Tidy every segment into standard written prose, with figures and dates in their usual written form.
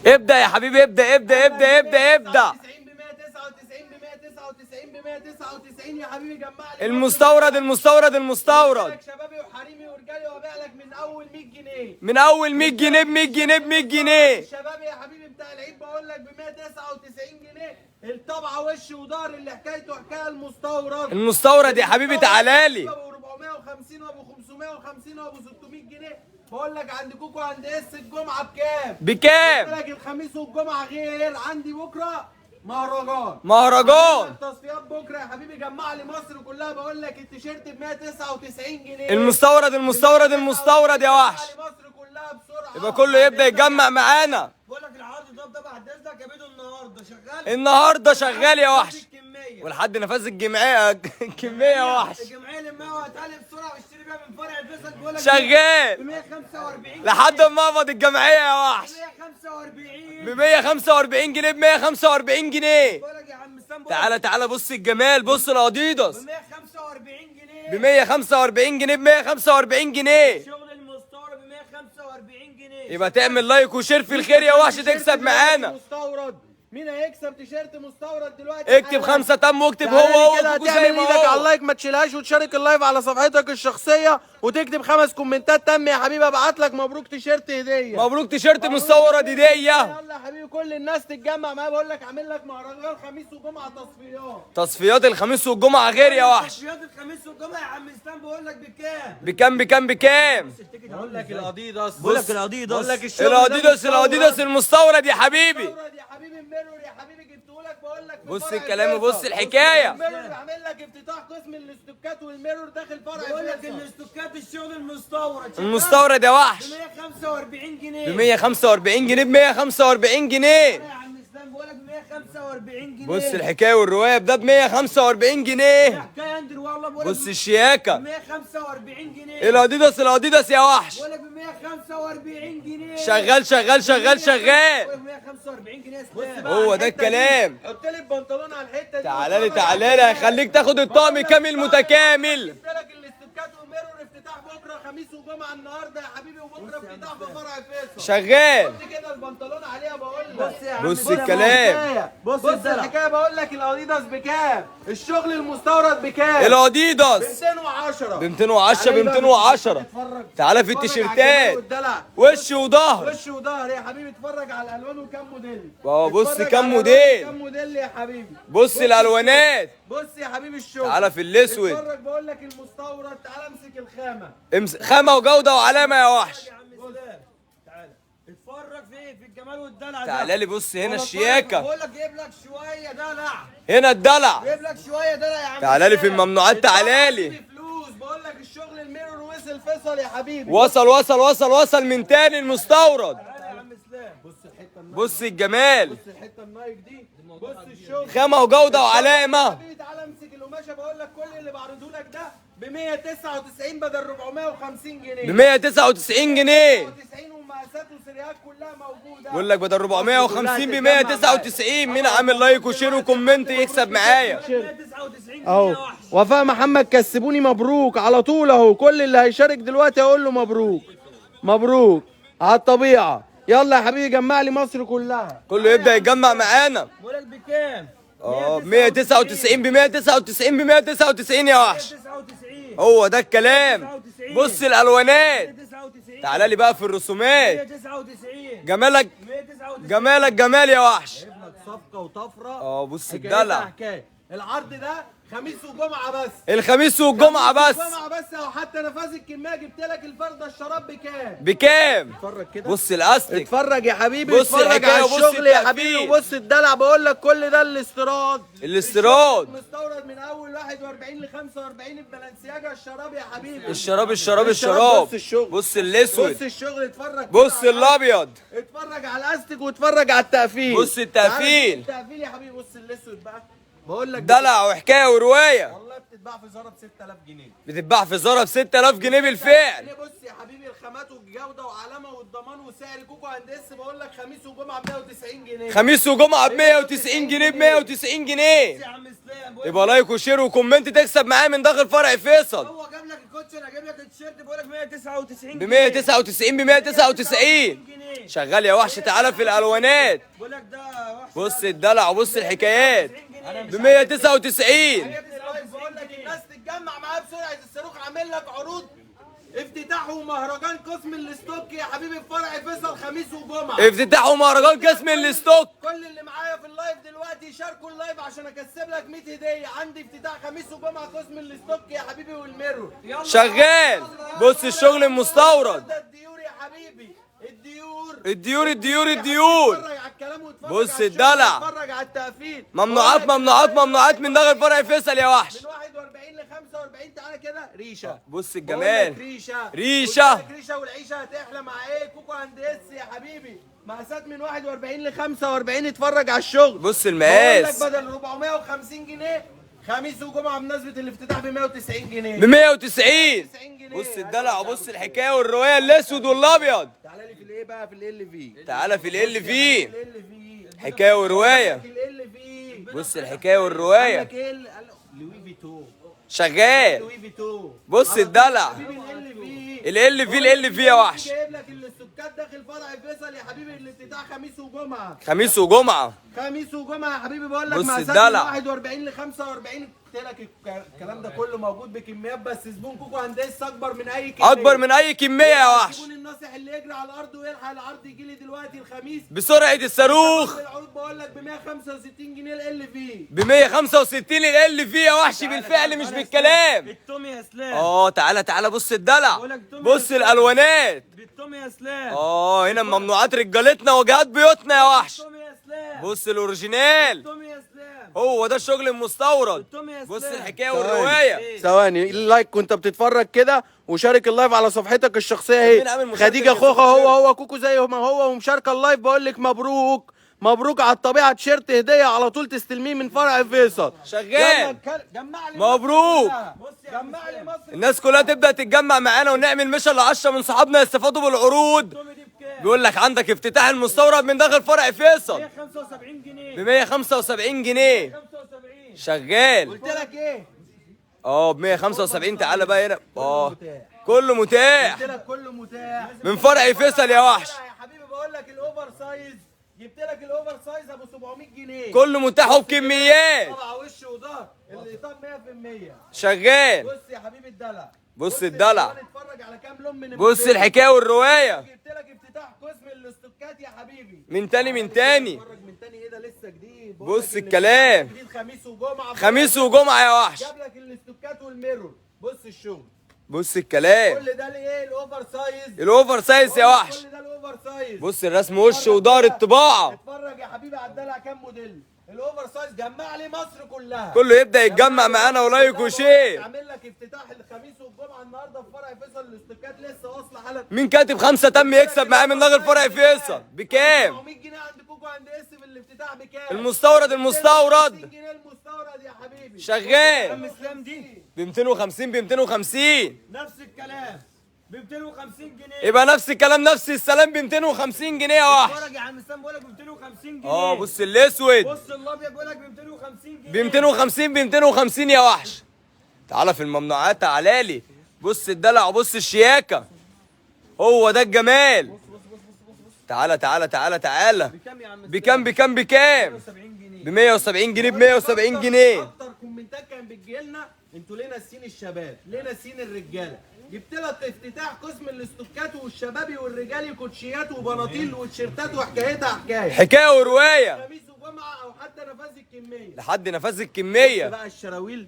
ابدا يا حبيبي، ابدا ابدا ابدا ابدا ابدا. 99 ب 199 ب 199 ب 199 يا حبيبي، جمع لي المستورد المستورد المستورد. لك شبابي وحريمي ورجالي، وابيع لك من اول 100 جنيه. من اول 100 جنيه، ب 100 جنيه، ب 100 جنيه. الشباب يا حبيبي بتاع العيد بقول لك ب 199 جنيه، الطبعة وش وظهر اللي حكايته حكاية المستورد. المستورد يا حبيبي، تعالى لي. ابو 450 وابو 550 وابو 600 جنيه. بقول لك عند كوكو عند اس الجمعة بكام؟ بكام؟ قلت لك الخميس والجمعة غير، عندي بكره مهرجان. مهرجان. تصفيات بكره يا حبيبي، جمع لي مصر كلها. بقول لك التيشيرت ب 199 جنيه. المستورد المستورد المستورد يا وحش. جمع لي مصر كلها بسرعة. يبقى كله يبدا يتجمع معانا. بقول لك العرض ده بعد اذنك يا بيدو، النهارده شغال. النهارده شغال يا وحش. الكمية ولحد نفاذ الجمعية، الكمية يا وحش. الجمعية لما وتعالى بسرعة واشتري بيها من فرع فيصل. بقول لك شغال ب 145 لحد ما اقبض الجمعية يا وحش. 145 ب 145 جنيه، ب 145 جنيه. بقول لك يا عم سام، تعالى تعالى، بص الجمال، بص الاديداس. ب 145 جنيه. ب 145 جنيه، ب 145 جنيه. شغل المستورد ب 145 جنيه. يبقى تعمل like و share في الخير يا وحش، تكسب معانا. مستورد، مين هيكسب تيشيرت مستورد دلوقتي؟ اكتب خمسة تم واكتب هو تعالى هو كده كوكو زي هتعمل ما ايدك على هو. ال like ما تشيلهاش، وتشارك ال live على صفحتك الشخصية، وتكتب 5 كومنتات تم يا حبيبي. ابعت لك مبروك تيشيرت هديه. مبروك تيشيرت مستورد هديه. يلا يا حبيبي كل الناس تتجمع معايا. بقول لك عامل لك مهرجان خميس وجمعه تصفيات. تصفيات الخميس والجمعة غير يا وحش. تصفيات الخميس والجمعة يا عم اسلام، بقول لك بكام؟ بكام بكام بكام؟ بقول لك الاديداس. بقول لك الاديداس. بقول لك الشغل ده الاديداس مستورد. الاديداس المستورد يا حبيبي. مستورد يا حبيبي، ال mirror يا حبيبي جبته لك. بقول لك في بص فرع الكلام فيصل. وبص الحكاية. ال mirror عامل لك افتتاح قسم الاستوكات، وال mirror داخل فرع بقول لك فيصل. الاستوكات الشغل المستورد شغال المستورد يا وحش. ب 145 جنيه. ب 145 جنيه، ب 145 جنيه. يا عم اسلام بقول لك ب 145 جنيه. بص الحكاية والرواية ده ب 145 جنيه. حكاية اندر والله. بقول لك بص الشياكه. ب 145 جنيه. الاديداس الاديداس يا وحش. بقول لك ب 145 جنيه. شغال شغال شغال شغال. بقول لك 145 جنيه يا اسلام. هو ده الكلام. حط لي البنطلون على الحتة دي. تعالى لي تعالى لي، هيخليك تاخد الطقم كامل متكامل. جبت لك الاستبكات و mirror افتتاح بكره خميس وجمعه النهارده يا حبيبي، وبكره افتتاح في فرع فيصل. شغال. حط كده البنطلون عليها بقول لك. بص يا عم بص الكلام. بص الحكاية. بقول لك الاديداس بكام؟ الشغل المستورد بكام؟ الاديداس ب 210. ب 210، ب 210. تعالى في التيشيرتات. وش وظهر. وش وظهر يا حبيبي. اتفرج على الالوان وكم موديل. بابا بص اتفرج كم على الألوان موديل. كم موديل يا حبيبي. بص الالوانات. بص يا حبيبي الشغل. تعالى في الاسود. اتفرج بقول لك المستورد. تعالى امسك الخامة. امسك خامة وجوده وعلامة يا وحش. يا عم اسلام تعالى اتفرج في ايه؟ في الجمال والدلع ده. تعالى لي بص هنا الشياكه. بقول لك جايب لك شوية دلع. هنا الدلع. جايب لك شوية دلع يا عم. تعالى لي في الممنوعات، تعالى لي. فلوس. بقول لك الشغل ال mirror وصل فيصل يا حبيبي. وصل وصل وصل وصل من تاني المستورد. تعالى يا عم اسلام. بص الحتة النايك. بص الجمال. بص الحتة النايك دي. بص الشغل. خامة وجوده وعلامة. حبيبي تعالى امسك القماشه. بقول لك كل اللي بعرضه لك ده ب 199 بدل 450 جنيه. ب 199 جنيه. 199 ومقاسات وسيريات كلها موجودة. بقول لك بدل 450 ب 199. مين عامل like و share و comment يكسب معايا. 199 جنيه اهو يا وحش. وفاء محمد كسبوني مبروك على طول اهو. كل اللي هيشارك دلوقتي اقول له مبروك مبروك على الطبيعة. يلا يا حبيبي جمع لي مصر كلها. كله يبدا يتجمع معانا. بقول لك بكام؟ اه 199، ب 199، ب 199 يا وحش. 199. هو ده الكلام. بص الالوانات. 199. تعالى لي بقى في الرسومات. 199. جمالك 199. جمالك جمال يا وحش. جايب لك صفقة وطفره. اه بص حكايتها الدلع. حكاية. العرض ده خميس وجمعه بس. الخميس والجمعة بس. جمعه بس او حتى نفاذ الكمية. جبت لك الفرده الشراب بكام؟ بكام؟ اتفرج كده. بص الاستك. اتفرج يا حبيبي. بص اتفرج الحكاية على وبص الشغل يا التقفيل. حبيبي وبص الدلع. بقول لك كل ده الاستيراد. الاستيراد. مستورد من اول 41 ل 45 البلانسياجا الشراب يا حبيبي. الشراب الشراب الشراب. بص الشغل. بص الاسود. بص الشغل. اتفرج بص كده الابيض. اتفرج على الاستك واتفرج على التقفيل. بص التقفيل. تعالى التقفيل يا حبيبي. بص الاسود بقى. بقول لك دلع وحكاية ورواية. والله بتتباع في زاره ب 6000 جنيه. بتتباع في زاره ب 6000 جنيه بالفعل. بص يا حبيبي الخامات الخامات والجودة وعلامة والضمان وسعر كوكو اند اس. بقول لك خميس وجمعه ب 190 جنيه. خميس وجمعه ب 190 جنيه، ب 190 جنيه. يا عم اسلام يبقى like و share و comment تكسب معايا من داخل فرع فيصل. هو جاب لك الكوتش، انا جايب لك التيشيرت، بقول لك 199 ب 199، ب 199. جنيه. شغال يا وحش، تعالى في الالوانات. بقول لك ده وحش. بص الدلع وبص الحكايات ب 199. بقول لك الناس تتجمع معايا بسرعة، الصاروخ عامل لك عروض افتتاح ومهرجان قسم ال stock يا حبيبي في فرع فيصل خميس وجمعه. افتتاح ومهرجان قسم ال stock. كل اللي معايا في ال live دلوقتي يشاركوا ال live عشان اكسب لك 100 هديه. عندي افتتاح خميس وجمعه قسم ال stock يا حبيبي وال mirror. شغال. بص الشغل المستورد. ده الديور يا حبيبي، الديور الديور الديور الديور. اتفرج على الكلام واتفرج بص على الشغل، الدلع. اتفرج على التقفيل. ممنوعات ممنوعات ممنوعات من داخل فرع فيصل يا وحش. من 41 ل 45. تعالى كده ريشه. بص بقول لك الجمال. ريشه ريشة. قلت لك ريشه، والعيشه هتحلى مع ايه؟ كوكو اند اس يا حبيبي. مقاسات من 41 ل 45. اتفرج على الشغل. بص بقول لك المقاس بدل 450 جنيه خميس وجمعه بمناسبة الافتتاح ب 190 جنيه. ب 190. جنيه. بص الدلع وبص الحكاية والرواية، الاسود والابيض. تعالى لي في الايه بقى؟ في ال في. تعالى في ال في. ال في حكاية ورواية. ال في. بص الحكاية والرواية. قال لك ايه؟ لوي فيتو. شغال. لوي فيتو. بص الدلع. حبيبي ال في. ال في ال في يا وحش. جايب لك الاستوكات داخل فرع فيصل يا حبيبي. الافتتاح خميس وجمعه. خميس وجمعه. خميس وجمعه يا حبيبي. بقول لك بص مقاسات من الدلع. 41 ل 45. قلت لك الكلام ده كله موجود بكميات، بس زبون كوكو هندس اكبر من اي كمية. اكبر من اي كمية يا وحش. الزبون الناصح اللي يجري على الارض ويلحق العرض يجي لي دلوقتي الخميس بسرعة الصاروخ. العروض بقول لك ب 165 جنيه ال في. ب 165 ال في يا وحش، بالفعل مش بالكلام. التوم يا اسلام. تعالى تعالى بص الدلع، بص الالوانات. بالتوم يا اسلام. هنا ممنوعات رجالتنا وجهات بيوتنا يا وحش. التوم يا اسلام. بص ال original، التوم يا اسلام. هو ده الشغل المستورد. التوم يا بص اسلام. الحكاية والرواية. ثواني، ال like وانت بتتفرج كده، وشارك ال live على صفحتك الشخصية مين عامل اهي. مشاركة خديجة يا خوخه هو share؟ هو كوكو زي ما هو ومشاركة ال live. بقول لك مبروك مبروك على الطبيعة، تيشيرت هديه على طول تستلميه من فرع فيصل. شغال. يلا جمع لي مبروك. جمع لي مصر. الناس كلها تبدا تتجمع معانا ونعمل mission ل10 من صحابنا يستفادوا بالعروض. التوم دي بكام؟ بيقول لك عندك افتتاح المستورد من داخل فرع فيصل 175 جنيه. ب 175 جنيه. 75. شغال. قلت لك ايه؟ ب 175. تعالى بقى هنا. كله متاح. قلت لك كله متاح من فرع فيصل يا وحش. يا حبيبي. بقول لك ال oversize، جبت لك ال oversize ابو 700 جنيه. كله متاح وبكميات. طبعا وش وظهر، الايطان 100%. شغال. بص يا حبيبي الدلع. بص الدلع. اتفرج على كام لون من بص الموديل. الحكاية والرواية. جبت لك افتتاح قسم الاستوكات يا حبيبي. من تاني من تاني. اتفرج من تاني، ايه ده لسه جديد. بقول بص لك إن الكلام. جديد خميس وجمعه. خميس وجمعه يا وحش. جاب لك الاستوكات وال mirror. بص الشغل. بص الكلام. كل ده الايه؟ ال oversize. ال oversize يا وحش. كل ده ال oversize. بص الرسم وش ودار الطباعة. اتفرج يا حبيبي على الدلع كام موديل. ال oversize جمع لي مصر كلها. كله يبدا يتجمع معانا و like و share. عامل لك افتتاح الخميس والجمعة النهارده في فرع فيصل. الاستوكات لسه واصله حالا. مين كاتب 5 تم يكسب معاه من داخل فرع فيصل بكام؟ 400 جنيه عند كوكو عند اس في الافتتاح بكام؟ المستورد المستورد. 250 جنيه المستورد يا حبيبي. شغال. عم اسلام دي ب 250، ب 250. نفس الكلام ب 250 جنيه. يبقى نفس الكلام نفس السلام ب 250 جنيه يا وحش. اتفرج يا عم اسلام، بقول لك ب 250 جنيه. بص الاسود. بص الابيض بقول لك ب 250 جنيه. ب 250، ب 250 يا وحش. تعالى في الممنوعات، تعالى لي. بص الدلع وبص الشياكه، هو ده الجمال. تعالى تعالى تعالى تعالى. بكام يا عم؟ بكام بكام بكام؟ 170 جنيه. ب 170 جنيه، ب 170 جنيه. اكتر كومنتات كان بتجي لنا انتوا ليه ناسيين الشباب؟ ليه ناسيين الرجالة؟ جبت لك افتتاح قسم الاستوكات والشبابي والرجالي، كوتشيات وبناطيل وتيشيرتات وحكايتها حكاية. حكاية ورواية. خميس وجمعه او حتى نفاذ الكمية. لحد نفاذ الكمية. بقى الشراويل.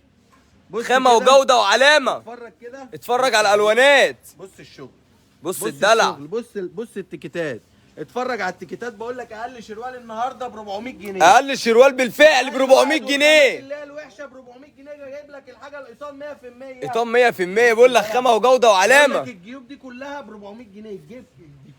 بص خامة كده. وجوده وعلامة. اتفرج كده. اتفرج على الالوانات. بص الشغل. بص الدلع. الشغل. بص التيكيتات. اتفرج على التيكيتات. بقول لك اقل شروال النهارده ب 400 جنيه. اقل شروال بالفعل ب 400 جنيه. اللي هي الوحشة ب 400 جنيه. جايب لك الحاجة الايطان 100%. ايطان 100%. بيقول لك خامة وجوده بقول وعلامة. لك الجيوب دي كلها ب 400 جنيه. الجيب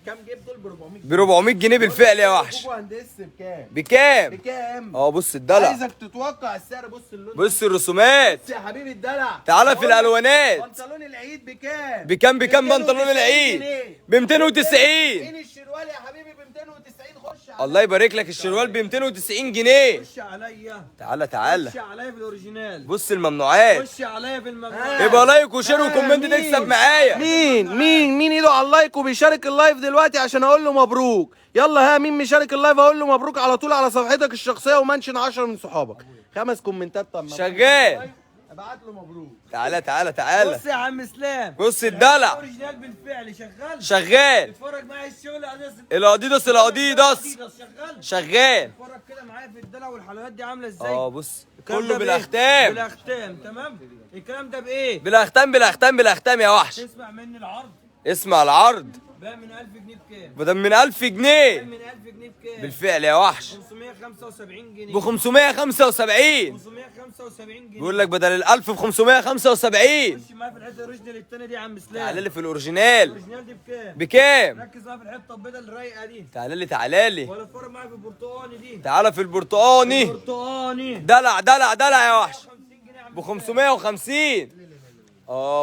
كام جيب دول؟ ب 400 ب 400 جنيه بالفعل يا وحش. بكام؟ بكام؟ بكام؟ بص الدلع. عايزك تتوقع السعر. بص اللون، بص الرسومات. بص يا حبيبي الدلع. تعالى في الالوانات. بنطلون العيد بكام؟ بكام؟ بكام بنطلون العيد؟ ب 290. فين الشروال يا حبيبي؟ ب 290. خش عليا. الله يبارك لك، الشروال ب 290 جنيه. خش عليا. تعالى تعالى. خش عليا في ال original. بص الممنوعات. خش عليا في الممنوعات. يبقى like و share و comment تكسب معايا. مين مين مين ايده على ال like وبيشارك ال live دلوقتي عشان اقول له مبروك؟ يلا ها، مين مشارك ال live اقول له مبروك على طول على صفحتك الشخصية و mention 10 من صحابك. 5 كومنتات. طب شغال. ابعت له مبروك. تعالى تعالى تعالى. بص يا عم اسلام. بص الدلع. original بالفعل شغال. شغال. اتفرج معايا الشغل. الاديداس الاديداس شغال. شغال. اتفرج كده معايا في الدلع والحلويات دي عامله ازاي. بص كله بالاختام. بالاختام. تمام. الكلام ده بايه؟ بالاختام بالاختام بالاختام يا وحش. اسمع مني العرض. اسمع العرض. بقى من 1000 جنيه بكام؟ بدل من 1000 جنيه. من 1000 جنيه بكام؟ بالفعل يا وحش. 575 جنيه. ب 575. 575 جنيه. بيقول لك بدل ال 1000 ب 575. خش معايا في الحتة ال original الثانية دي يا عم اسلام. تعالى لي في ال original. ال original دي بكام؟ بكام؟ ركز معايا في الحتة البيضاء الرايقه دي. تعالى لي تعالى لي. ولا اتفرج معايا في البرتقاني دي. تعالى في البرتقاني. البرتقاني. دلع دلع دلع يا وحش. 50 جنيه ب 550.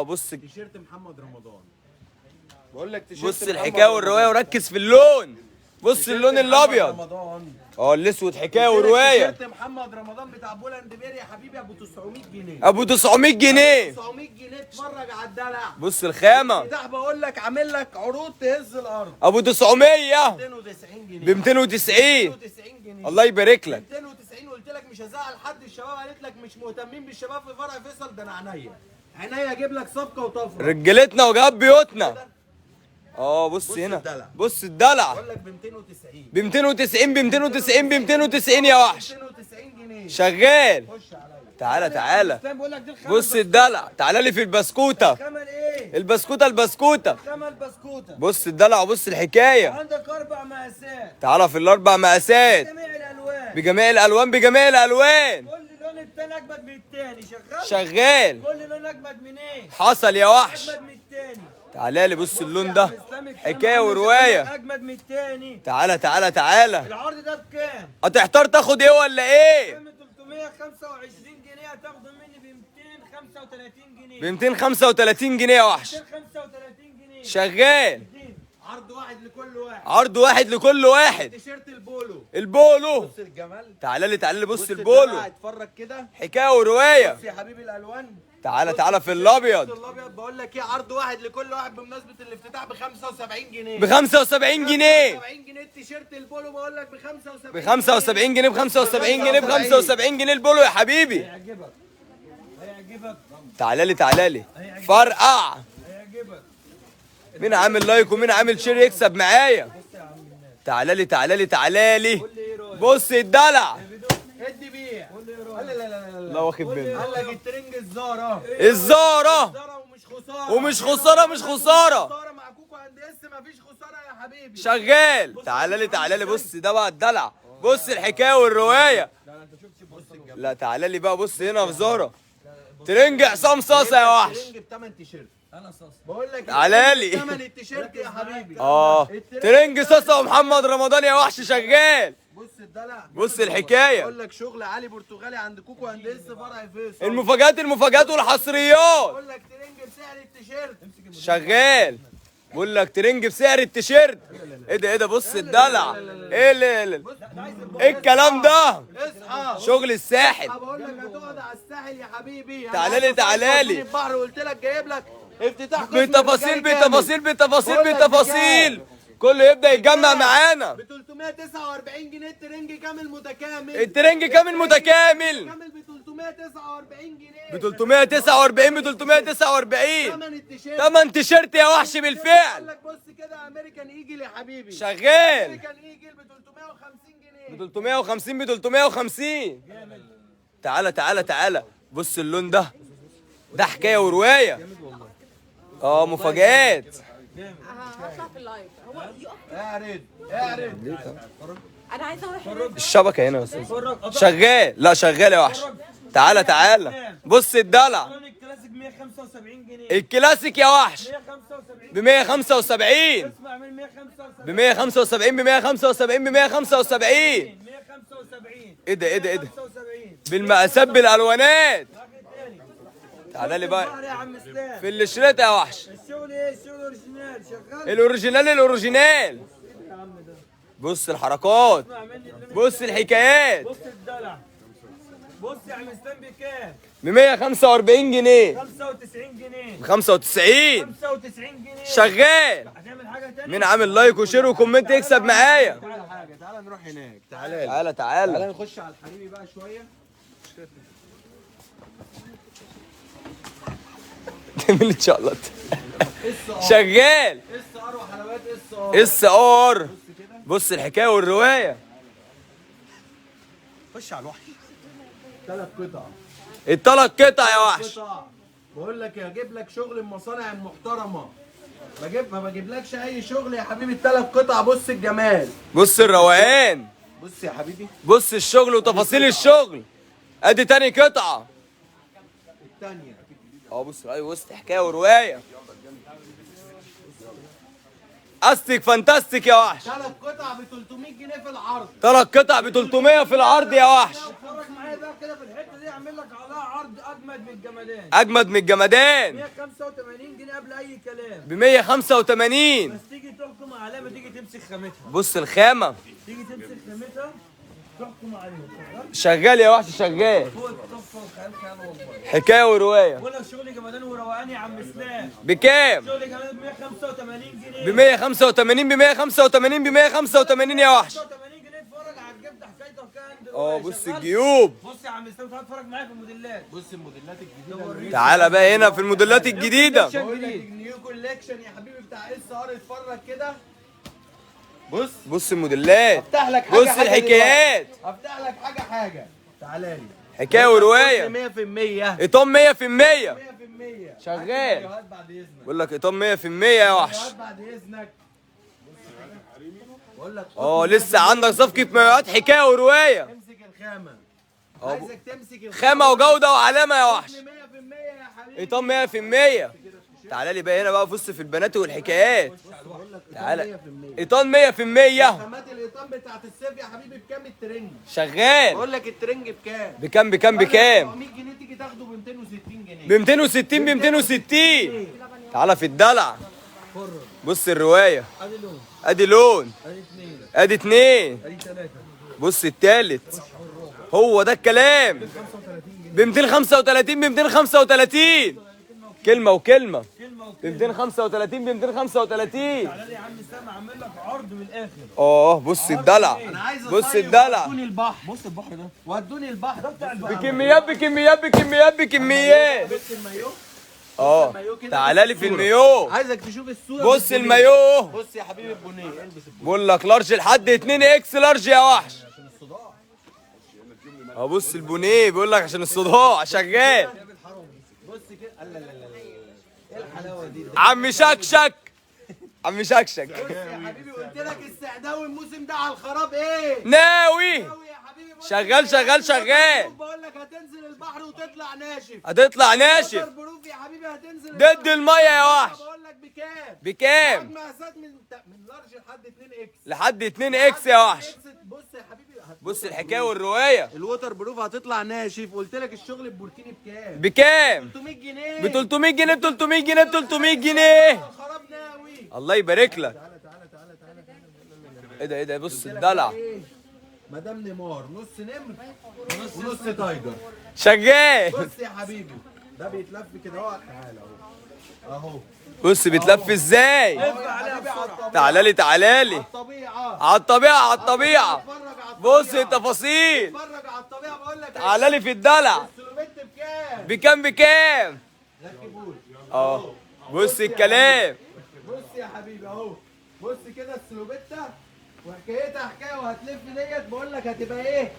بص تيشيرت محمد رمضان. بقول لك تيشيرت. بص الحكاية والرواية وركز في اللون. بص اللون الابيض. الاسود حكاية ورواية. تيشيرت محمد رمضان بتاع بولاند بير يا حبيبي ابو 900 جنيه. ابو 900 جنيه. 900 جنيه. اتفرج على الدلع. بص الخامة. ده بقول لك عامل لك عروض تهز الارض. ابو 900 290 جنيه. ب 290. 290 جنيه. الله يبارك لك. 290. قلت لك مش هزعل حد. الشباب قالت لك مش مهتمين بالشباب في فرع فيصل. ده انا عينيا عينيا اجيب لك صفقة وطفره. رجالتنا وجاب بيوتنا. بص هنا. الدلع. بص الدلع. بقول لك ب 290. ب 290 ب 290 ب 290 يا وحش. 290 جنيه. شغال. خش عليا. تعالى تعالى. بقول لك دي الخامة. بص الدلع. تعالى لي في البسكوته. الخامة الايه؟ البسكوته البسكوته. الخامة البسكوته. بص الدلع وبص الحكاية. عندك 4 مقاسات. تعالى في ال4 مقاسات. بجميع الالوان. بجميع الالوان بجميع الالوان. كل لون التاني اجمد من التاني. شغال. شغال. كل لون اجمد من ايه؟ حصل يا وحش. اجمد من التاني. تعالى لي بص اللون ده حكاية ورواية. اجمد من التاني. تعالى تعالى تعالى. العرض ده بكام؟ هتحتار تاخد ايه ولا ايه؟ 325 جنيه. هتاخده مني ب 235 جنيه. ب 235 جنيه يا وحش. 235 جنيه. شغال. عرض واحد لكل واحد. عرض واحد لكل واحد. تيشيرت البولو. البولو. بص الجمال. تعالى لي تعالى لي. بص البولو. اتفرج كده. حكاية ورواية. بص يا حبيبي الالوان. تعالى تعالى في الابيض. الابيض بقول لك ايه، عرض واحد لكل واحد بمناسبة الافتتاح ب 75 جنيه. ب 75 جنيه. 75 جنيه التيشيرت البولو بقول لك ب 75. ب 75 جنيه. ب 75 جنيه. ب 75 جنيه البولو يا حبيبي. هيعجبك. هيعجبك. تعالى لي تعالى لي. فرقع. هيعجبك. مين عامل like ومين عامل share يكسب معايا. تعالى لي تعالى لي تعالى لي. بص الدلع. ادي بيع. لا لا لا لا لا واخد بالي. قال لك الترنج الزاره. الزاره. الزاره ومش خسارة. ومش خسارة. مش خسارة. خسارة مع كوكو اند اس مفيش خسارة يا حبيبي. شغال. تعالى لي تعالى لي. بص ده بقى الدلع. بص الحكاية والرواية. لا تعالى لي بقى. بص هنا في زاره. ترنج عصام صاصه يا وحش. الترنج بتمن تيشيرت. انا صاصه. بقول لك تعالى لي. تمن التيشيرت يا حبيبي. ترنج صاصه ومحمد رمضان يا وحش. شغال. بص الدلع. بص الحكاية. بقول لك شغل علي برتغالي عند كوكو اند اس فرع فيصل. المفاجآت المفاجآت والحصريات. بقول لك ترنج بسعر التيشيرت. شغال. بقول لك ترنج بسعر التيشيرت. ايه ده ايه ده. بص الدلع. ايه اللي ايه الكلام ده؟ اصحى. شغل الساحل. بقول لك هتقعد على الساحل يا حبيبي. تعالى لي تعالى لي. البحر وقلت لك جايب لك افتتاح قسم بالتفاصيل بالتفاصيل بالتفاصيل بالتفاصيل. كله يبدأ يتجمع معانا. ب 349 جنيه الترنج كامل متكامل. الترنج كامل متكامل. كامل ب 349 جنيه. ب 349 ب 349. ثمن التيشيرت. ثمن تيشيرت يا وحش بالفعل. بقول لك بص كده American Eagle يا حبيبي. شغال. American Eagle ب 350 جنيه. ب 350 ب 350. تعالى تعالى تعالى. بص اللون ده. ده حكاية ورواية. مفاجآت. هطلع في ال live. هو يقف. اعرض اعرض. انا عايزه اروح. الشبكة هنا يا استاذ. شغال. لا شغال يا وحش. تعالى تعالى. بص الدلع. الكلاسيك 175 جنيه. الكلاسيك يا وحش 175 ب 175. اسمع من 175. ب 175 ب 175 ب 175. 175. ايه ده ايه ده ايه ده؟ 75. بالمقاسات بالالوانات. تعالى لي بقى البحر يا عم اسلام في الشريط يا وحش. الشغل ايه؟ الشغل original شغال. ال original ال original. بص الحركات، بص الحكايات. بص الدلع. بص يا عم اسلام بكام؟ ب 145 جنيه. 95 جنيه. ب 95. 95 جنيه شغال. هتعمل حاجة ثانية؟ مين عامل like و share و comment يكسب معايا. تعالى حاجة، تعالى نروح هناك. تعالى تعالى تعالى تعالى نخش على الحريمي بقى شوية. تعمل ان شاء الله. شغال. SR وحلويات SR. SR. بص الحكاية والرواية. خش على الوحش. 3 قطع. الثلاث قطع يا وحش. بقول لك هجيب لك شغل المصانع المحترمة. ما بجيبلكش اي شغل يا حبيبي. الثلاث قطع. بص الجمال، بص الروقان، بص يا حبيبي، بص الشغل وتفاصيل الشغل. ادي تاني قطعه. الثانية. بص ايوه، بص حكاية ورواية. استك فانتاستيك يا وحش. 3 قطع ب 300 جنيه في العرض. 3 قطع ب 300 في العرض يا وحش. اتفرج معايا بقى كده في الحتة دي، اعمل لك عليها عرض اجمد من الجمدان. اجمد من الجمدان. 185 جنيه قبل اي كلام. ب 185. بس تيجي تحكم عليها، ما تيجي تمسك خامتها. بص الخامة، تيجي تمسك خامتها تحكم عليها. شغال يا وحش، شغال. فوق الطفه وخيال خيال والله. حكاية ورواية. بقول لك شغل جمدان وروقان يا عم اسلام. بكام؟ شغل جمدان ب 185 جنيه. ب 185 ب 185 ب 185 يا وحش. 185 جنيه. اتفرج على الجبده حكايته حكاية. بص الجيوب. بص يا عم اسلام، تعالى اتفرج معايا في الموديلات. بص الموديلات الجديدة. تعالى بقى هنا في الموديلات الجديدة. بقول لك new collection يا حبيبي بتاع SR. اتفرج كده. بص بص الموديلات. افتح لك حاجة. بص الحكايات. افتح لك حاجة حاجة. تعالى لي. حكاية ورواية. 100%. ايطان 100%. 100%. شغال. بعد اذنك. بقول لك ايطان 100% يا وحش. بعد اذنك. بقول لك لسه عندك صفقة مايوهات حكاية ورواية. امسك الخامة. عايزك تمسك الخامة. خامة وجوده وعلامة يا وحش. 100% يا حبيبي. ايطان 100%. تعالى لي بقى هنا بقى، بص في البنات والحكايات. تعالى. ايطان 100%. خامات الايطان بتاعت الصيف يا حبيبي بكام الترنج؟ شغال. بقول لك الترنج بكام؟ بكام بكام بكام؟ 400 جنيه تيجي تاخده ب 260 جنيه. ب 260 ب 260. تعالى في الدلع. بص الرواية. ادي لون، ادي لون، ادي اثنين، ادي اثنين، ادي ثلاثة. بص التالت. هو ده الكلام. ب 235 ب 235. كلمة وكلمة. ب 235 ب 235. تعالى لي يا عم سام، عامل لك عرض من الاخر. بص الدلع. بص الدلع. ودوني البحر. بص البحر ده. ودوني البحر ده بتاع البحر. بكميات بكميات بكميات بكميات. بص المايو. تعالى لي في المايو. عايزك تشوف الصورة. بص المايو. بص يا حبيبي البونيه. البس البونيه. بقول لك large لحد 2 X large يا وحش. عشان الصداع. بص البونيه بيقول لك عشان الصداع. شغال. بص كده. لا لا لا لا، ايه الحلاوة دي؟ عم شكشك. عم شكشك يا حبيبي قلت لك السعداوي الموسم ده على الخراب. ايه؟ ناوي. ناوي يا حبيبي. شغال شغال شغال. بقول لك هتنزل البحر وتطلع ناشف. هتطلع ناشف. proof يا حبيبي. هتنزل ضد المية يا وحش. بقول لك بكام؟ بكام؟ مقاسات من large لحد 2 X. لحد 2 X يا وحش. بص يا حبيبي. بص الحكاية والرواية. ال waterproof هتطلع ناشف. قلت لك الشغل البوركيني بكام؟ بكام؟ 300 جنيه. ب 300 جنيه ب 300 جنيه ب 300 جنيه. الخراب ناوي. الله يبارك لك. تعالى تعالى تعالى تعالى. ايه ده ايه ده؟ بص الدلع. مدام نيمار نص نمر ونص tiger. شغال. بص يا حبيبي ده بيتلف كده اهو. تعالى اهو اهو. بص بيتلف ازاي. تعالى لي تعالى لي. الطبيعة على الطبيعة على الطبيعة. بص التفاصيل. اتفرج على الطبيعة. بقول لك تعالى لي في الدلع. السلوبيت بكام؟ بكام بكام؟ ركبولي. بص الكلام. بص يا حبيبي اهو. بص كده السلوبيتا وحكايتها حكاية. وهتلف ديت بقول لك هتبقى ايه؟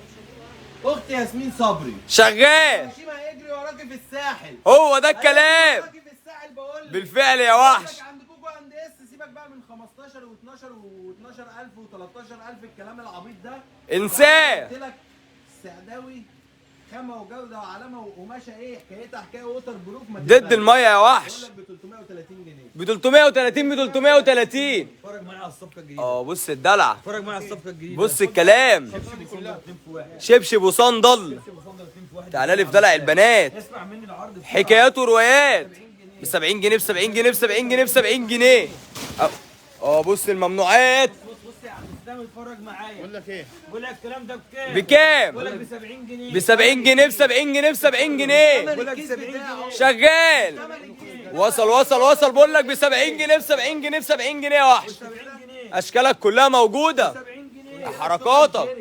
اخت ياسمين صبري. شغال. هشيم هيجري وراكي في الساحل. هو ده الكلام. وراكي في الساحل بقول لك. بالفعل يا وحش. عند كوكو عند اس. سيبك بقى من 15 و12 و12000 و13000 الكلام العبيط ده. انساه. قلت لك السعداوي خامة وجوده وعلامة وقماشه ايه حكايتها حكاية waterproof ما ضد المية يا وحش. بقول لك ب 330 جنيه. ب 330 ب 330. اتفرج معايا على الصفقة الجديدة. بص الدلع. اتفرج معايا على الصفقة الجديدة. بص الكلام. شبشب وصندل. تعالى لي في دلع البنات. اسمع مني العرض. حكايات وروايات. ب 70 جنيه ب 70 جنيه ب 70 جنيه ب 70 جنيه. بص الممنوعات. بص يا عم اسلام اتفرج معايا. بقول لك ايه؟ بقول لك الكلام ده بكام؟ بكام؟ بقول لك ب 70 جنيه. ب 70 جنيه ب 70 جنيه ب 70 جنيه. بقول لك 70 جنيه. شغال. وصل وصل وصل. بقول لك ب 70 جنيه ب 70 جنيه ب 70 جنيه يا وحش. 70 جنيه. اشكالك كلها موجودة. 70 جنيه. حركاتك.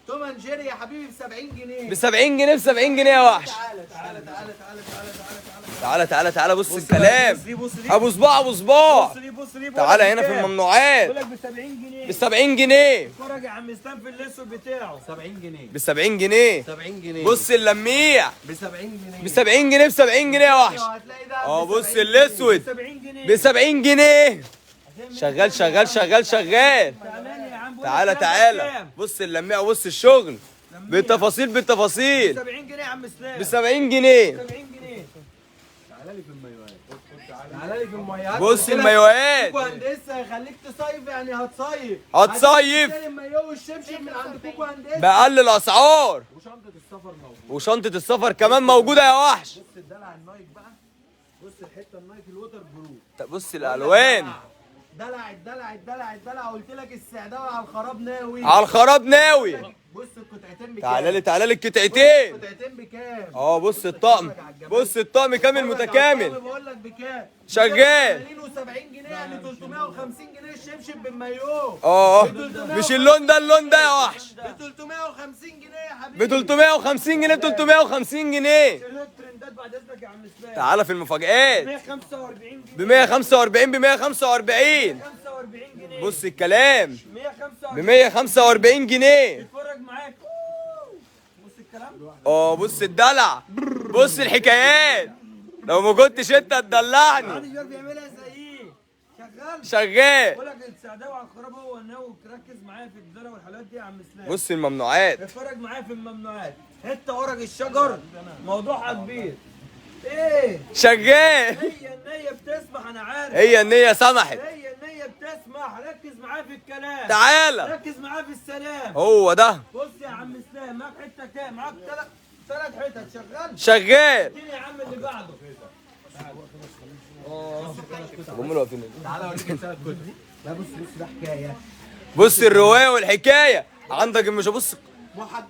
Tom and Jerry يا حبيبي ب 70 جنيه. ب 70 جنيه ب 70 جنيه يا وحش. تعالى تعالى تعالى تعالى تعالى تعالى تعالى تعالى. بص الكلام. بص دي ابو صباع ابو صباع. بص دي بص دي. تعالى هنا في الممنوعات. بقول لك ب 70 جنيه. ب 70 جنيه. اتفرج يا عم اسلام في الاسود بتاعه. 70 جنيه. ب 70 جنيه. 70 جنيه. بص اللميع. ب 70 جنيه. ب 70 جنيه ب 70 جنيه يا وحش. هتلاقي ده بص الاسود. 70 جنيه. ب 70 جنيه. شغال شغال شغال شغال. تعالى تعالى. بص اللميع بص الشغل بالتفاصيل بالتفاصيل. 70 جنيه يا عم اسلام. ب 70 جنيه. 70 جنيه. تعالى لي في المايوهات. تعالى لي في المايوهات. بص المايوهات. كوكو هندسة هيخليك تصيف يعني هتصيف. هتصيف. هتشتري المايوه والشبشب من عند كوكو هندسة باقل الاسعار. وشنطه السفر موجودة. وشنطه السفر كمان موجودة يا وحش. بص الدلع ال Nike بقى. بص الحتة ال Nike ال waterproof. طب بص الالوان. دلع الدلع الدلع الدلع. قلت لك السعداوي على الخراب ناوي. على الخراب ناوي. بص القطعتين بكام؟ تعالى لي تعالى لي القطعتين. القطعتين بكام؟ بص الطقم. بص الطقم كامل متكامل. بقول لك بكام؟ شغال. 80 جنيه يعني 350 جنيه الشبشب بالمايوه. مش اللون ده اللون ده يا وحش. ب 350 جنيه يا حبيبي. ب 350 جنيه ب 350 جنيه. الترندات بعد اذنك يا عم اسلام. تعالى في المفاجآت. 145 جنيه. ب 145 ب 145. 45 جنيه. بص الكلام. 145 ب 145 جنيه. اتفرج معاك. بص الكلام. بص الدلع. بص الحكايات. لو ما كنتش انت تدلعني. محدش بيعرف يعملها زيي. شغال. شغال. بقول لك السعداوي على الخراب هو الناوي. ركز معايا في الدلع والحلويات دي يا عم اسلام. بص الممنوعات. اتفرج معايا في الممنوعات. حتة ورق الشجر موضوعها كبير. ايه شغال. هي النية بتسمح انا عارف. هي النية سمحت. هي النية بتسمح. ركز معايا في الكلام. تعالى. ركز معايا في السلام. هو ده. بص يا عم اسلام معاك حتة كام؟ معاك ثلاث حتت. شغال. شغال. اديني يا عم اللي بعده. هم اللي واقفين. تعالى اوريك الثلاث كتب. لا بص بص ده حكاية. بص الرواية والحكاية عندك. مش بص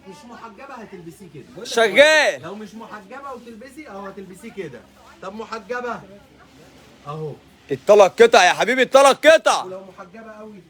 مش محجبة هتلبسيه كده. شغال. لو مش محجبة وتلبسي اهو هتلبسيه كده. طب محجبة اهو. الثلاث قطع يا حبيبي. الثلاث قطع. ولو محجبة قوي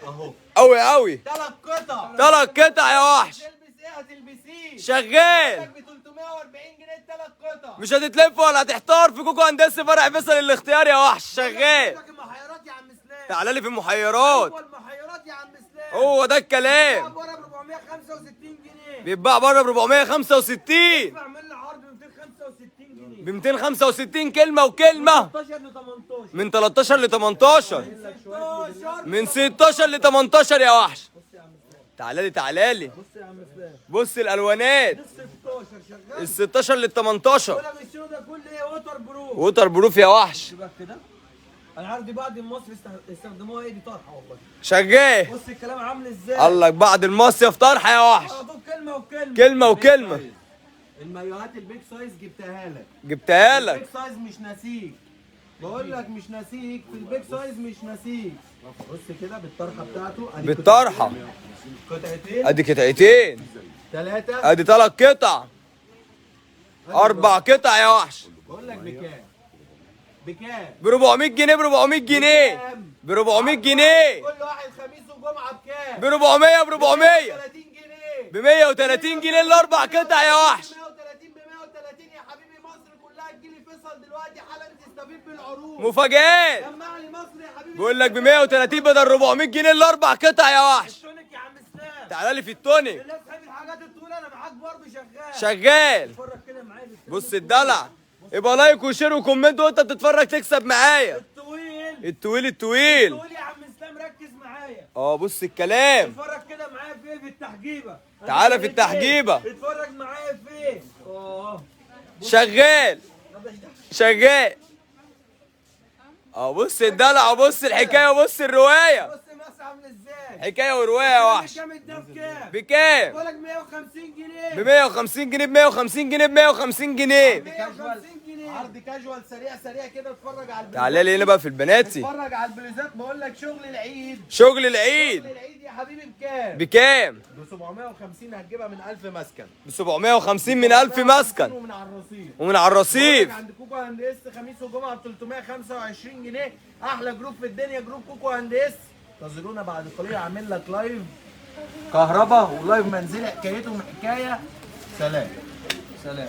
اهو. قوي قوي. ثلاث قطع. ثلاث قطع يا وحش. تلبس ايه هتلبسيه. شغال. ب 340 جنيه الثلاث قطع. مش هتتلف ولا هتحتار في كوكو هندسة فرع فيصل الاختيار يا وحش. شغال. المحيرات يا عم اسلام. تعالى لي في المحيرات. هو المحيرات يا عم اسلام. هو ده الكلام. بره ب 465 جنيه. بيتباع بره ب 465. اعمل لي عرض ب 265 جنيه. ب 265 كلمة وكلمه. 13 ل 18. من 13 ل 18. من 16 ل 18 يا وحش. تعالى لي تعالى لي. بص يا عم اسلام. بص الالوانات. 16 شغال. ال 16 لل 18. بقول لك الشنو ده كله ايه؟ waterproof. waterproof يا وحش. شباب كده. انا عارف دي بعض المصري استخدموها ايه دي طرحه والله. شغال. بص الكلام عامل ازاي. قال لك بعد المصيف طرحه يا وحش. على طول كلمة وكلمه. كلمة وكلمه. المايوهات ال big size جبتها لك. جبتها لك. ال big size مش ناسيك. بقول لك مش ناسيك في ال big size مش ناسيك. بص كده بالطرحه بتاعته. بالطرحه. قطعتين. ادي قطعتين. ثلاثة. ادي ثلاث قطع. اربع قطع يا وحش. بقول لك بكام؟ بكام؟ ب 400 جنيه. ب 400 جنيه. ب 400 جنيه. كل واحد خميس وجمعه بكام؟ ب 400. ب 400. 30 جنيه. ب 130 جنيه الاربع قطع يا وحش. 130 ب 130 يا حبيبي. مصر كلها تجيلي فيصل دلوقتي حالا تستفيد بالعروض. مفاجآت. جمع لي مصر يا حبيبي. بيقول لك ب 130 بدل 400 جنيه الاربع قطع يا وحش. التونيك يا عم اسلام. تعالى لي في التونيك. الناس تحب الحاجات الطويلة انا معاك برضه شغال. شغال. اتفرج كده معايا. بص الدلع. يبقى like و share و comment وانت بتتفرج تكسب معايا. الطويل. الطويل الطويل. الطويل يا عم اسلام ركز معايا. بص الكلام. اتفرج كده معايا في في التحجيبه. تعالى في التحجيبه. اتفرج معايا فين؟ شغال شغال. بص الدلع وبص الحكاية وبص الرواية. بص مصر عامل ازاي؟ حكاية ورواية يا وحش. بكام ده؟ بكام؟ بكام؟ بقول لك 150 جنيه. ب 150 جنيه، ب 150 جنيه، ب 150 جنيه. 150 جنيه. عرض كاجوال سريع سريع كده. اتفرج على البلوزات. تعالى لي هنا بقى في البناتي. اتفرج على البلوزات، بقول لك شغل العيد. شغل العيد. شغل العيد يا حبيبي. بكام؟ بكام؟ ب 750 هتجيبها من 1000 مسكن. ب 750 من 1000 مسكن. ومن على الرصيف. ومن على الرصيف. عند كوكو اند اس خميس وجمعه ب 325 جنيه. احلى جروب في الدنيا جروب كوكو اند اس. انتظرونا بعد قليل، عامل لك live كهرباء و live منزلي حكايتهم حكاية. سلام سلام.